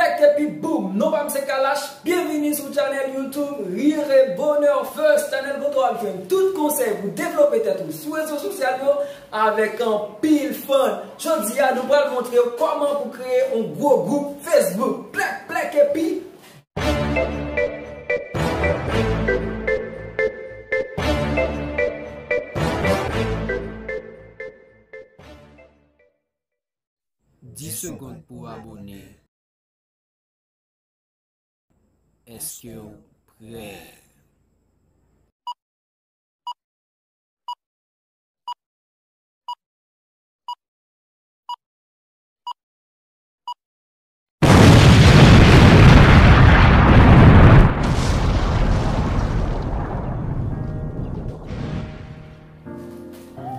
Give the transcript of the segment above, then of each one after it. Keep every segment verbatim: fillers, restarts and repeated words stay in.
Epi boum, non pa m se Kalash, byenvini sou channel YouTube Rire Bonheur First, channel kote w ap jwenn tout konsèy pou devlope tèt ou sou rezo sosyal yo avèk anpil fun. Jodi a, nou pral montre w kòman pou kreye yon gwo gwoup Facebook. Plèk, plèk, epi dis segonn pou abone. Èske w prè?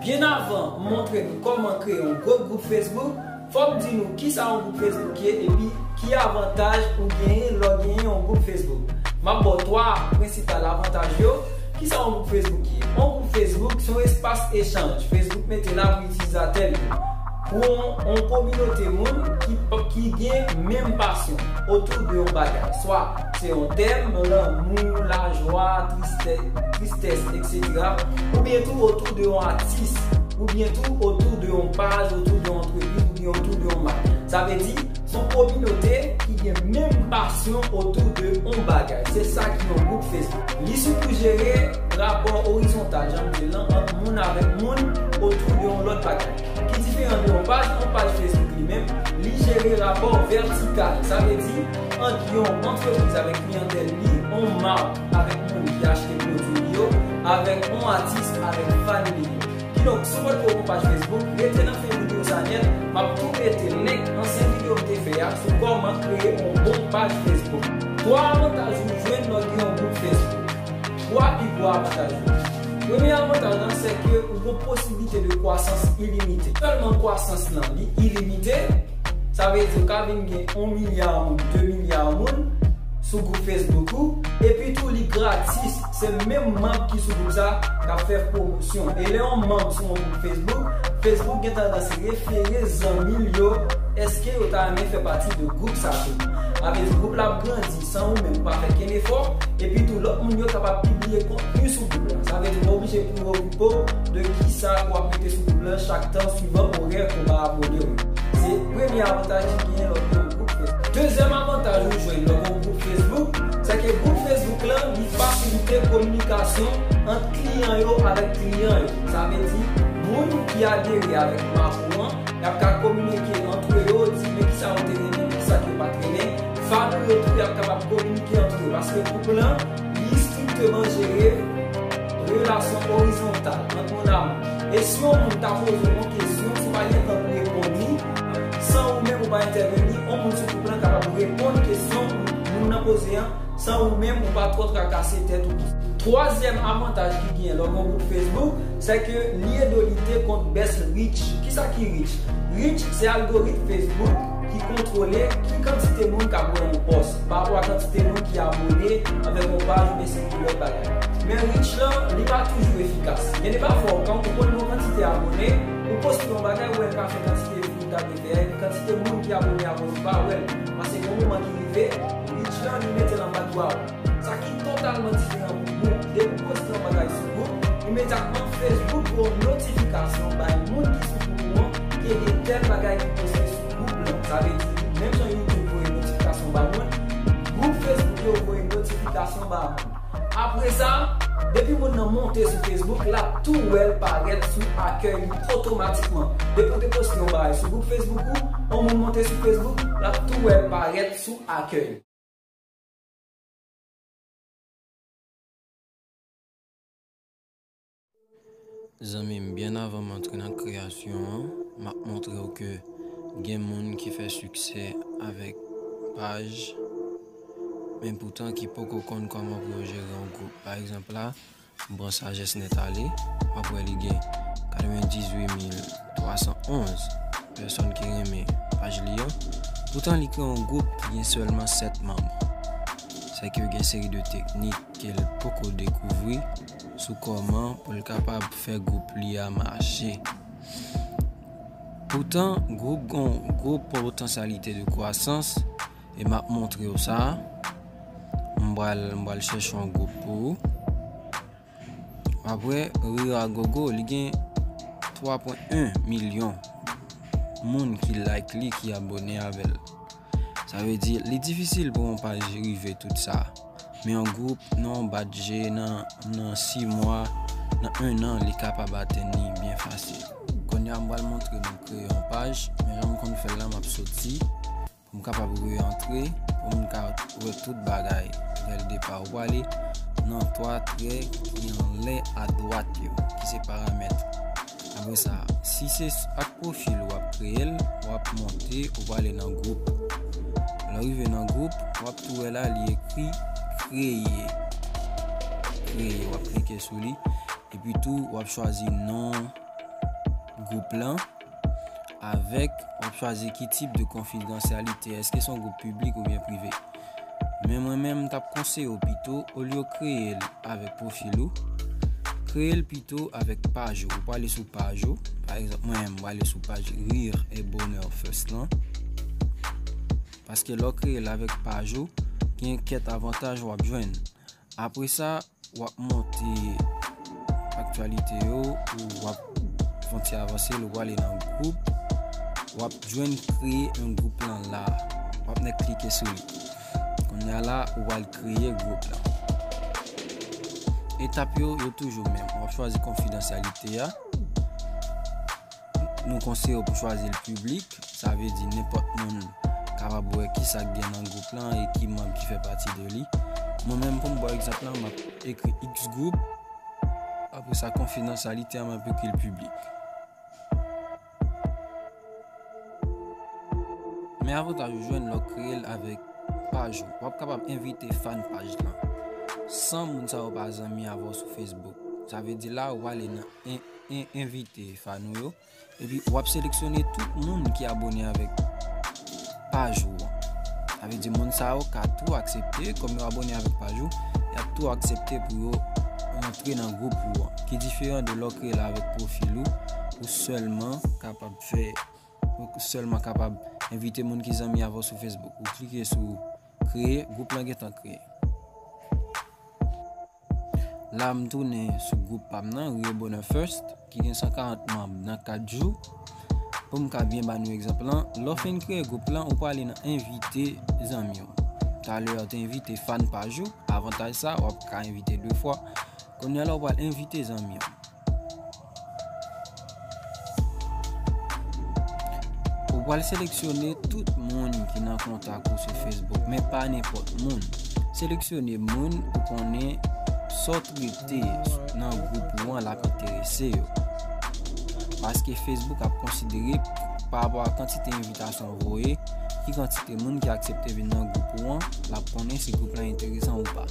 Byen avan m montre nou kòman kreye yon gwo gwoup Facebook, fò m di nou kisa yon gwoup Facebook ye epi ki avantaj ou genyen lè w genyen yon gwoup Facebook. M ap ba w twa prensipal avantaj yo. Kisa yon gwoup Facebook ye? Yon gwoup Facebook se yon espas echanj. Facebook mete la pou itilizatè l yo. Pou yon, yon kominote moun ki, ki gen menm pasyon otou de yon bagay. Swa se yon tèm, lanmou, lajwa, tristè-, tristès, etsetera. Oubyen tou otou de yon atis, oubyen tou otou de yon paj, otou de yon antrepriz, oubyen otou de yon mak. Sa vle di, se yon kominote ki gen menm pasyon otou de yon bagay. Se sa ki yon gwoup Facebook. Li sitou jere rapò orizontal, jan m di l lan, ant moun avèk moun otou de yon lòt bagay. Ki diferan de yon paj, yon paj Facebook li menm, li jere rapò vètikal. Sa vle di, ant yon antrepriz avèk kliyantèl li, yon mak avèk moun ki achte pwodui li yo, avèk yon atis avèk fan li yo. Kidonk, si w potko gon paj Facebook, rete nan fen videyo sa nèt, m ap tou mete link ansyen videyo m te fè a sou kòman kreye yon bon paj Facebook. Twa avantaj ou jwenn lè w gen yon gwoup Facebook. Twa pi gwo avantaj yo. Premye avantaj lan, se ke ou gon posiblite de kwasans ilimite. Sèlman kwasans lan, li ilimite. Sa vle di ou ka vin gen yon milya moun, de milya moun sou gwoup Facebook ou. Epi tou, li gratis. Se menm manm ki sou gwoup sa k ap fè pwomosyon. E lè yon manm sou yon gwoup Facebook, Facebook gen tandans refere zanmi l yo, èske yo ta renmen fè pati de gwoup sa tou. Sa vle di gwoup la ap grandi san ou menm pa fè kenn efò. Epi tou, lòt moun yo kapab pibliye kontni sou gwoup la. Sa vle di ou pa oblije pou w okipe w de kisa w ap mete sou gwoup la chak tan, swivan orè ke w ba abone w yo. Se premye avantaj ki genyen lè w gen yon gwoup Facebook. Dezyèm avantaj ou jwenn lè w gen yon gwoup Facebook, se ke gwoup Facebook lan, li fasilite kominikasyon ant kliyan yo avèk kliyan yo. Sa vle di, moun ki adere avèk mak ou an, y ap ka kominike antre yo, di men kisa yo te renmen, men kisa ke yo pa t renmen. Fanmi yo tou, y ap kapab kominike antre yo, paske gwoup lan, li estrikteman jere relasyon orizontal ant moun a moun. E si yon moun ta poze w yon kesyon, si w pa gen tan pou reponn li, san ou menm ou pa entèveni, yon moun sou gwoup lan kapab reponn kesyon moun nan poze an, san ou menm ou pa twò trakase tèt ou. Twazyèm avantaj ki genyen lè w gen yon gwoup Facebook, se ke li ede w lite kont bès reach. Kisa ki reach? Reach se algoritm Facebook ki kontwole ki kantite moun k ap wè yon pòs pa rapò a kantite moun ki abone avèk yon paj oubyen se yon lòt bagay. Men reach lan, li pa toujou efikas. Gen de pafwa, ou konn gen yon kantite abone, ou poste yon bagay, ou wè l pa fè kantite vi ou ta vle fè a, epi kantite moun ki abone avè w yo pa wè l. Paske gen yon moman ki rive, reach lan, li mete l anba dwa ou. Sa ki totalman diferan pou gwoup. Depi w poste yon bagay sou gwoup, imedyatman Facebook voye yon notifikasyon bay moun ki sou gwoup ou an ke gen tèl bagay ki poste sou gwoup lan. Sa vle di, menm jan YouTube voye notifikasyon ba moun, gwoup Facebook yo voye notifikasyon ba moun. Apre sa, depi moun nan monte sou Facebook, l ap tou wè l parèt sou akèy li otomatikman. Depi w te poste yon bagay sou gwoup Facebook ou, yon moun monte sou Facebook, l ap tou wè l parèt sou akèy. Zanmi m, byen avan m antre nan kreyasyon an, m ap montre w ke gen moun ki fè siksè avèk paj, men poutan ki poko konn kòman pou yo jere yon gwoup. Pa egzanp la, m pran Sajès Nèt Ale, w ap wè li gen katrevendizuit mil twa san onz pèsòn ki renmen paj li an. Poutan li kreye yon gwoup ki gen sèlman sèt manm. Sèke gen seri de teknik ke l poko dekouvri sou kòman pou l kapab fè gwoup li a mache. Poutan, gwoup gon gwo potansyalite de kwasans, E m ap montre w sa. M pral, m pral chèche yon gwoup pou ou. Apre, Rira Gogo, li gen twa pwen en milyon moun ki like li, ki abòne avè l. Sa vle di, li difisil pou yon paj rive tout sa. Men yon gwoup, nan yon badje, nan, nan sis mwa, nan en an, li kapab atenn li byen fasil. Kounye a, m pral montre nou kreye yon paj, men jan m konn fè l la, m ap soti. Pou m kapab rerantre, pou m ka wè tout bagay. Lè l depa, ou prale nan twa trè ki anlè adwat yo, ki se paramèt. Apre sa, si se s-, ak pwofil w ap kreye l, w ap monte, ou prale nan gwoup. Lè w rive nan gwoup, w ap tou wè la, li ekri kreye. Kreye, w ap klike sou li. Epi tou, w ap chwazi non gwoup lan. Avèk, w ap chwazi ki tip de konfidansyalite. Èske se yon gwoup piblik oubyen prive? Men mwen menm, m t ap konseye w pito, olye w kreye l avèk pwofil ou, kreye l pito avèk paj ou. Ou prale sou paj ou. Pa egzanp, mwen menm, m prale sou paj Rire et Bonheur First lan. Paske lè w kreye l avèk paj ou, gen kèk avantaj w ap jwenn. Apre sa, w ap monte aktyalite yo, ou w ap fè yon ti avanse, ou prale nan gwoup, w ap jwenn kreye yon gwoup lan la. W ap nèk klike sou li. Kounye a la, ou pral kreye gwoup lan. Etap yo, yo toujou menm. W ap chwazi konfidansyalite a. Nou konseye w pou chwazi l piblik, sa vle di nenpòt moun kapab wè ki sa k gen nan gwoup lan e ki manm ki fè pati de li. Mwen menm, pou m ba w egzanp lan, m ap ekri X gwoup, apre sa, konfidansyalite a, m ap ekri l piblik. Men avantaj ou jwenn lè w kreye l avèk paj ou. W ap kapab envite fan paj lan san moun sa yo pa zanmi avè w sou Facebook. Sa vle di la, ou ale nan en-, en-, envite fan ou yo. Epi w ap seleksyone tout moun ki abòne avèk paj ou an. Sa vle di moun sa yo ka tou aksepte, kòm yo abòne avèk paj ou, y ap tou aksepte pou yo rantre nan gwoup ou an, ki diferan de lè w kreye l avèk pwofil ou, ou sèlman kapab fè, ou sèlman kapab envite moun ki zanmi avè w sou Facebook. Ou klike sou kreye, gwoup lan gentan kreye. La, m tounen sou gwoup pa m nan, Rire Bonheur First, ki gen san karant manm nan kat jou. Pou m ka byen ba nou egzanp lan, lè w fin kreye gwoup lan, ou prale nan envite zanmi w. Talè a, w te envite fan paj ou, avantaj sa, w ap ka envite de fwa. Kounye a la, w pral envite zanmi w. Ou pral seleksyone tout moun ki nan kontak ou sou Facebook, men pa nenpòt moun. Seleksyone moun ou konnen sa w trete nan gwoup ou an l ap enterese yo. Paske Facebook ap konsidere pa rapò a kantite envitasyon w voye, ki kantite moun ki aksepte vin nan gwoup ou an, l ap konnen si gwoup lan enteresan ou pa.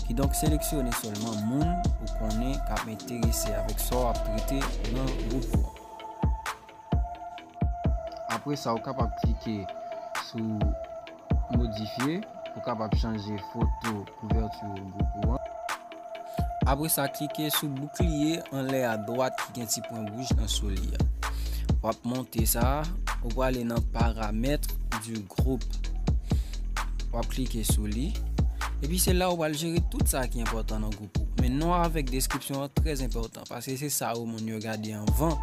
Kidonk, seleksyone sèlman moun ou konnen k ap enterese avèk sa w ap trete nan gwoup ou an. Apre sa, ou kapab klike sou modifye, ou kapab chanje foto kouvèti gwoup ou an. Apre sa, klike sou boukliye anlè a dwat ki gen ti pwen wouj nan sou li a. W ap monte sa, ou prale nan paramèt du group. W ap klike sou li. Epi se la ou pral jere tout sa ki enpòtan nan gwoup ou. Men non avèk deskripsyon an trè enpòtan, paske se sa yo moun yo gade anvan.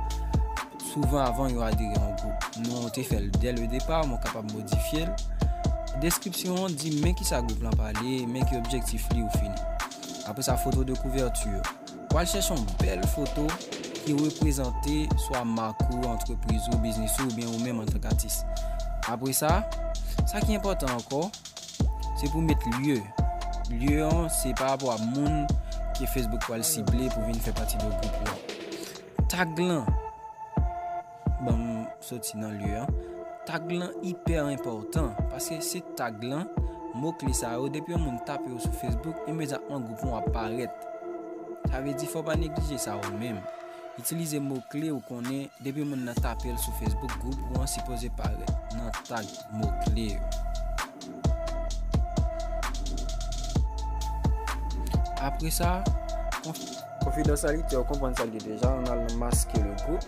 Souvan avan yo adere yon gwoup. Non, ou te fè l dès le départ, men w kapab modifye l. Deskripsyon an di men kisa gwoup lan pale, men ki objektif li ou fini. Apre sa, foto de kouvèti. W al chèche yon bèl foto ki reprezante swa mak ou, antrepriz ou, biznis ou, oubyen ou menm antank atis. Apre sa, sa ki enpòtan ankò, se pou met lye. Lye an, se pa rapò a moun ke Facebook pral sible pou vin fè pati de gwoup ou an. Tag lan, ban m soti nan lye an. Tag lan ipè enpòtan, paske se tag lan, mo kle sa yo, depi yon moun tape yo sou Facebook, imedyatman gwoup ou ap parèt. Sa vle di, fò w pa neglije sa ou menm. Itilize mo kle ou konnen, depi moun nan tape l sou Facebook, gwoup ou an sipoze parèt nan tag mo kle yo. Apre sa, konf-, konfidansyalite, ou konprann sa l ye deja, ann al nan maske le gwoup.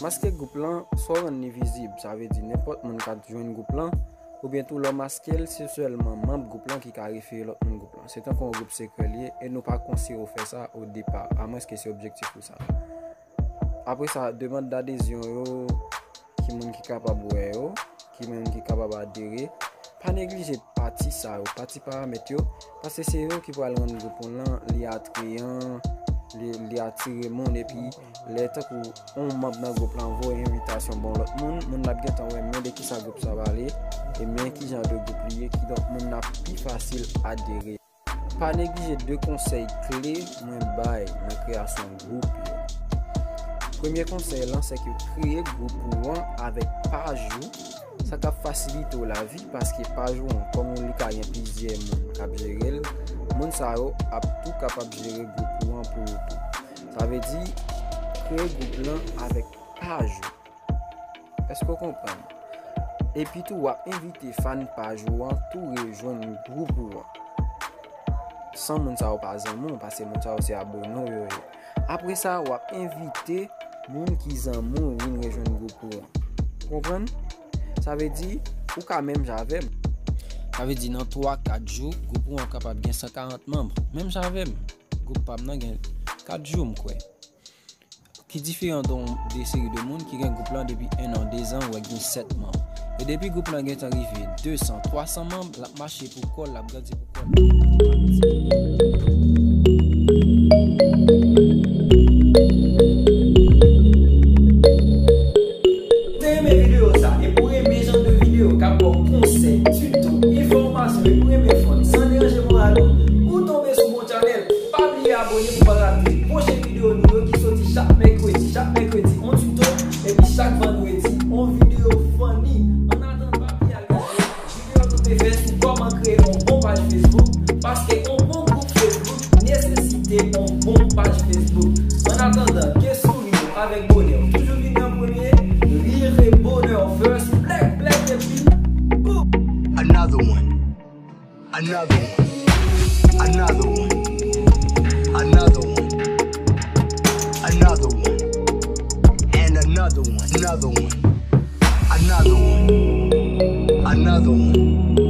Maske gwoup lan, sa w rann li vizib, sa vle di nenpòt moun ka jwenn gwoup lan, Oubyen tou lè w maske l, se sèlman manm gwoup lan ki ka refere lòt moun gwoup lan. Se tankou yon gwoup sekrè l ye e nou pa konseye w fè sa o depa, amwens ke se objektif ou sa. Apre sa, demann dadezyon yo, ki moun ki kapab wè yo, ki moun ki kapab adere. Pa neglije pati sa yo, pati paramèt yo, paske se yo ki pral rann gwoup ou lan li atreyan, li, li atire moun, epi lè tankou yon manm nan gwoup lan voye envitasyon ba yon lòt moun, moun nan ap gentan wè men de kisa gwoup sa pale, e men ki jan de gwoup li ye, kidonk moun nan ap pi fasil adere. Pa neglije de konsèy kle mwen bay nan kreyasyon gwoup yo. Premye konsèy lan, se ke kreye gwoup ou an avèk paj ou. Sa k ap fasilite w lavi, paske paj ou an, kòm li ka gen plizyè moun k ap jere l, moun sa yo ap tou kapab jere gwoup ou an pou ou tou. Sa vle di, kreye gwoup lan avèk paj ou. Èske w konprann? Epi tou, w ap envite fan paj ou an tou rejwenn gwoup ou an. San moun sa yo pa zanmi w, paske moun sa yo se abone w yo ye. Apre sa, w ap envite moun ki zanmi w vin rejwenn gwoup ou an. Ou konprann? Sa vle di, ou ka menm jan avè m. Sa vle di, nan twa, kat jou, gwoup ou an kapab gen san karant manm. Menm jan avè m. Gwoup pa m nan gen kat jou, m kwè. Ki diferan de, de seri de moun ki gen gwoup lan depi en an, de zan, ou wè gen sèt manm. E depi gwoup lan gentan rive de san, twa san manm, l ap mache pou kò l, l ap grandi pou kò l. Te renmen videyo sa, e pou renmen jan de videyo k ap ba w konsèy, tito, enfòmasyon, e pou renmen fun, san deranje moral ou, ou tonbe sou bon chanèl. Pa bliye abone pou pa rate pwochen videyo nou yo ki soti chak mèkredi. Chak mèkredi, on tito, epi chak vandredi, on videyo funny. Annatandan, pa bliye al gade videyo nou te fè sou kòman kreye on bon paj Facebook, paske on bon gwoup Facebook nesesite on bon paj Facebook. Annatandan, ke souri w avèk bonè w toujou vini an premye, rire bonè first, black, black, epi boom! Another one. Another one. Another one. Another one. Another one. And another one. Another one. Another one. Another one.